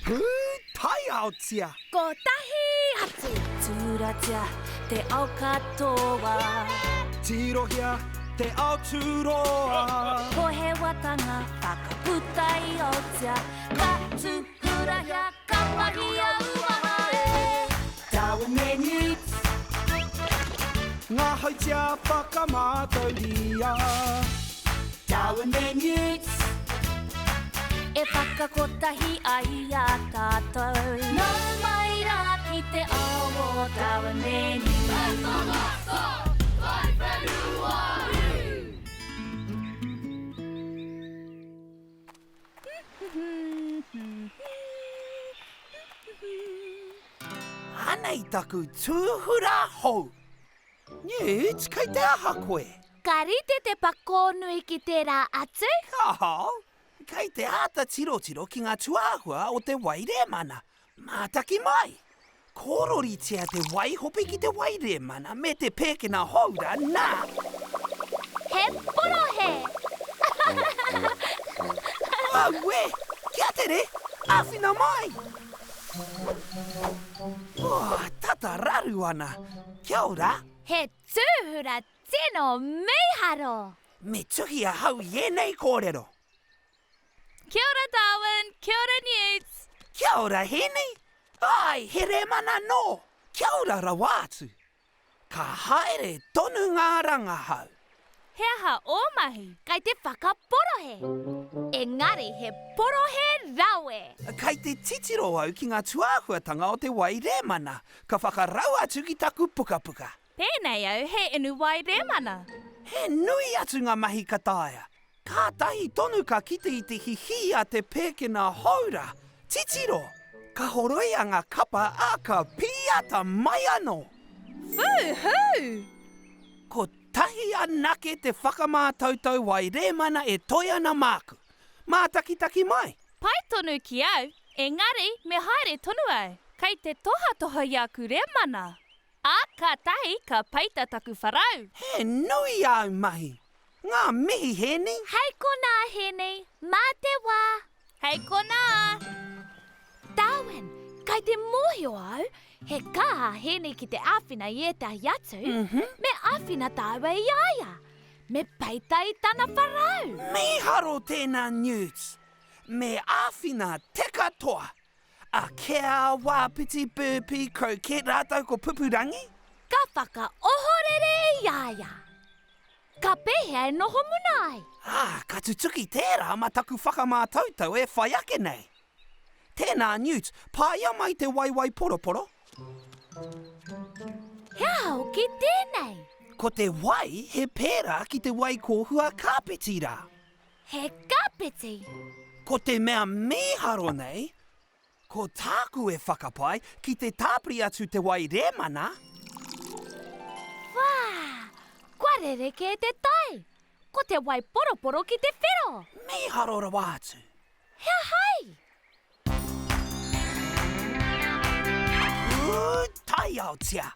Pūtaiaotia! Kotahi atu! Tūratia te ao katoa. Tirohia te ao tūroa. Pohewatanga whakaputa i Aotea. Ka tūhurahia, ka mahia uaha e. Darwin me Newt. Ngahautia whakamātauria. Darwin me Newt. E whakakotahi ai i a tātou. Nau mai rā ki te ao o Darwin me Newt. Anei taku tūhura hou. Newt, kei te aha koe? Ka rite te pakō nui ki tērā atu? Kāo, kei te āta tirotiro ki ngā tūāhua o te wai rēmana. Mātaki mai! Kōroritia te wai hopi ki te wai rēmana me te pēkena hōura, nā! He porohe! Auē! Kia tere! Āwhina mai! Oh, tata raru ana. Kia ora! He tūhura tino mīharo! Me tuhi ahau i ēnei kōrero. Kia ora Darwin, kia ora Newts. Kia ora Heni. Āe, he rēmana nō. Kia ora rawa atu. Ka haere tonu ngā rangahau. He aha ō mahi? Kei te whakaporohe. Engari he porohe rawe. Kei te titiro au ki ngā tūāhuatanga o te wai rēmana, ka whakarau atu ki taku pukapuka. Pēnei au he inu wai rēmana. He nui atu ngā mahi ka taea. Kātahi tonu ka kite i te hihī a te pēkena hōura. Titiro! Ka horoia ngā kapa, ā, ka pīata mai anō! Whūhū! Kotahi anake te whakamātautau wai rēmana e toe ana māku. Mātakitaki mai! Pai tonu ki au, engari me haere tonu au. Kei te tohatoha i aku rēmana. Ā, kātahi ka peita taku wharau. He nui āu mahi. Ngā mihi, Hēni. Hei konā, Hēni. Mā te wā. Hei konā. Darwin, kai te mōhio au, he kaha a Hēni ki te āwhina i ētahi atu, me āwhina tāua i a ia. Me peita i tana wharau. Mīharo tēnā Newts. Me āwhina te katoa. A Kea, Wāpiti, Burpee, Croquette rātou ko Pupurangi? Ka whakaohorere i a ia. Ka pēhea e noho muna ai? Ā, ka tutuki tērā mā taku whakamātautau e whai ake nei. Tēnā, Newt, pāia mai te waewae poroporo. He aha hoki tēnei? Ko te wai he pērā ki te wai kōhua kāpeti rā. He kāpeti! Ko te mea mīharo nei, ko tāku e whakapae ki te tāpiri atu te wai rēmana. Whā! Kua rerekē te tae! Ko te wai poroporo ki te whero! Mīharo rawa atu! He aha ai? Pūtaiaotia!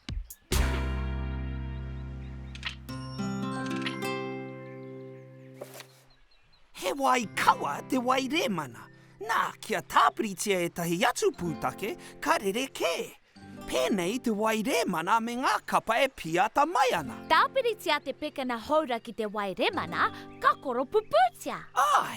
He wai kawa te wai rēmana. Nā, kia tāpiritia ētahi atu pūtake, ka rerekē. Pēnei te wai rēmana me ngā kapa e pīata mai ana. Tāpiritia te pekana hōura ki te wai rēmana, ka koropupūtia. Āe,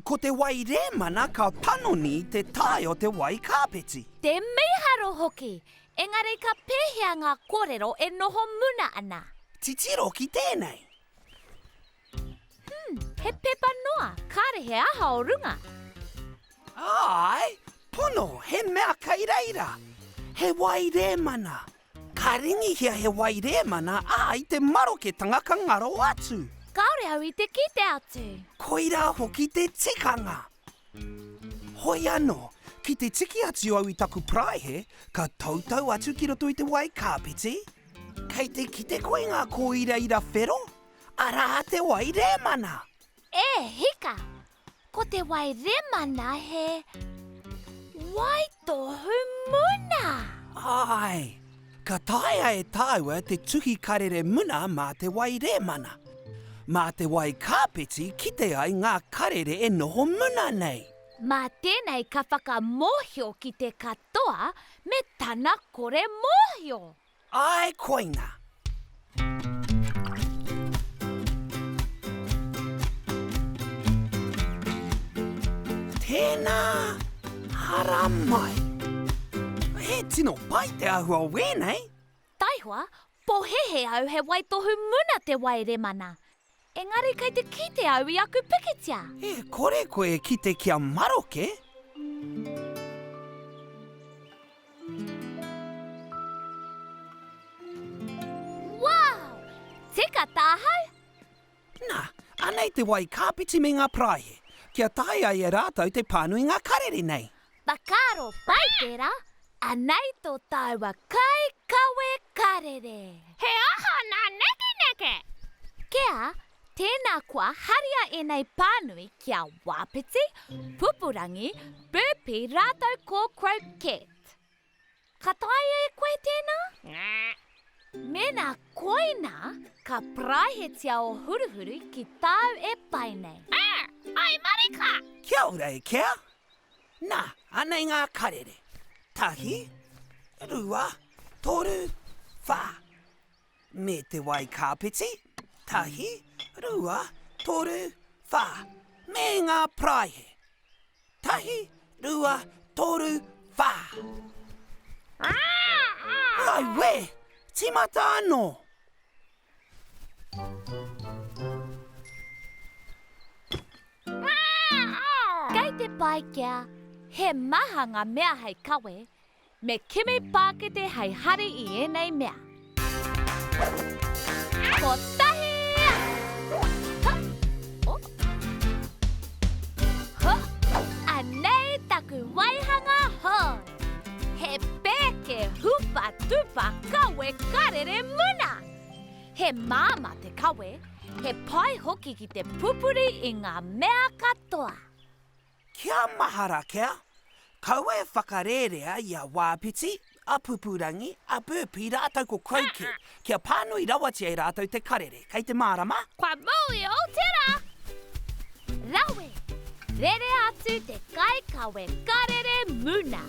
ko te wai rēmana ka panoni te tae o te wai kāpeti. Te mīharo hoki! Engari ka pēhea ngā kōrero e noho muna ana? Titiro ki tēnei. Hmm, he pepa noa, kāre he aha o runga. Āe, pono, he mea kei reira. He wai rēmana. Ka ringihia he wai rēmana, ā, i te maroketanga ka ngaro atu. Kāore au i te kite atu. Koirā hoki te tikanga. Hoi anō, ki te tiki atu au i taku paraihe, ka tautau atu ki roto i te wai kāpeti. Kei te kite koe i ngā kōiraira whero? Arā te wai rēmana! E hika! Ko te wai rēmana he waitohu muna! Āe! Ka taea e tāua te tuhi karere muna mā te wai rēmana. Mā te wai kāpeti kite ai ngā karere e noho muna nei. Mā tēnei ka whakamōhio ki te katoa me tana kore mōhio. Āe koina. Tēnā, haramai. He tino pai te āhua o wēnei. Taihoa, pohehe au he waitohu muna te wai remana. Engari kei te kite au i aku pikitia. E kore koe e kite kia maroke. Wow! Tika tāhau! Nā, anei te wai kāpiti me ngā paraihe, kia taea ai e rātou te pānui ngā karere nei. Whakaaro pai tērā, anei tō tāua kaikawe karere. He aha nā nekeneke? Kea, tēnā koa haria ēnei pānui ki a Wāpiti, Pupurangi, Burpee rātou ko Croquette. Ka taea e koe tēnā? Mēnā koinā, ka paraihetia ō huruhuru ki tāu e pai nei. Ai marika! Kia ora e Kea! Nā, anei ngā karere. Tahi, rua, toru, whā. Me te wai kāpeti, tahi, rua, toru, whā. Me ngā paraihe. Tahi, rua, toru, whā. Auē! Tīmata anō! Kei te pai kia, he maha ngā mea hei kawe, me kimi pākete hei hari i ēnei mea. Kotahi! Ha! Oh. Ha! Anei taku waihanga hou! He pēke hupa tupa kawe karere muna! He māmā te kawe, he pai hoki ki te pupuri i ngā mea katoa. Kia mahara kia, kaua e whakarērea i a Wāpiti, a Pupurangi, a Burpee rātou ko Croquet, kia pānui rawatia e rātou te karere, kei te mārama? Kua mōhio tērā! Rawe! Rere atu te kaikawe karere muna!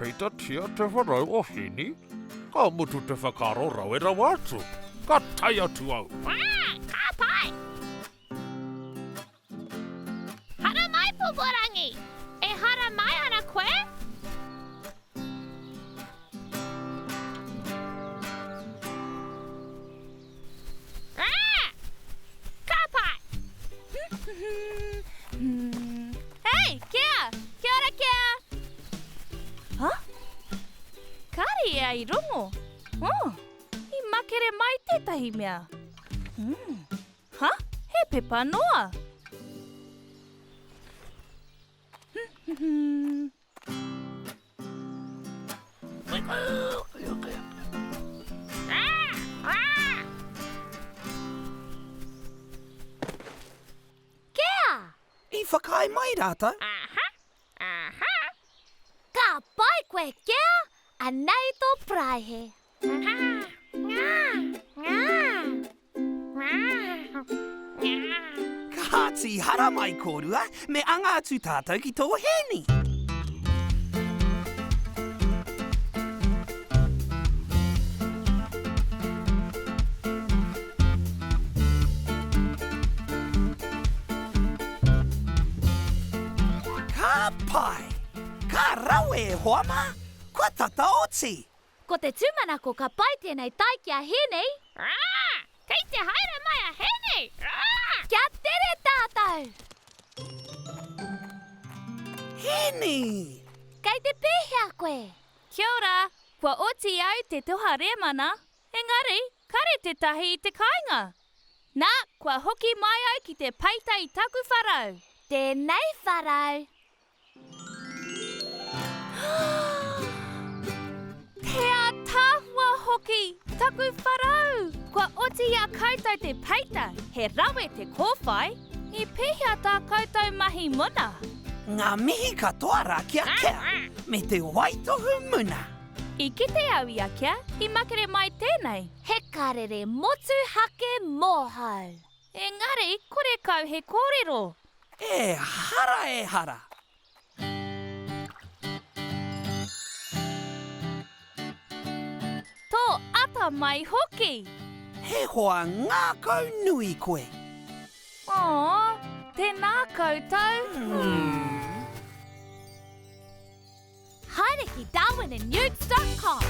Peitatia te wharau o Hini, ka mutu te whakaaro rawe rawa atu. Ka tae atu au. Ka pai! Haramai, Pupurangi! E haramai ana koe? Ah! Ka pai! Hei, Kea! Kia ora, Kea! Ha? Kāre ia i rongo. Oh, i makere mai tētahi mea. Mm. Ha? He pepa noa. Kea! I whakaae mai rātou? Aha, aha. Ka pai koe, Kea! Anei tō paraihe. Kāti, haramai kōrua, me anga atu tātou ki tō hēni. Ka pai! Ka rawe e hoa mā! Kua tata oti! Ko te tūmanako ka pai tēnei tae ki a Hēni. Rā! Kei te haere mai a Hēni! Rā! Kia tere tātou! Hēni! Kei te pēhea koe? Kia ora! Kua oti au te toha rēmana, engari, kare tētahi i te kāinga. Nā, kua hoki mai au ki te peita i taku wharau. Tēnei wharau. Te ataahua hoki! Taku wharau! Kua oti i a koutou te peita, he rawe te kōwhai. I pēhea tā koutou mahi muna? Ngā mihi katoa rā ki a Kia me te waitohu muna. I kite au i a Kia, i makere mai tēnei. He karere motuhake mōhau. Engari, kore kau he kōrero. Ehara, ehara! Tō atamai hoki! He hoa ngākau nui koe. Aww, tēnā koutou. Haere ki darwinandnewts dot com.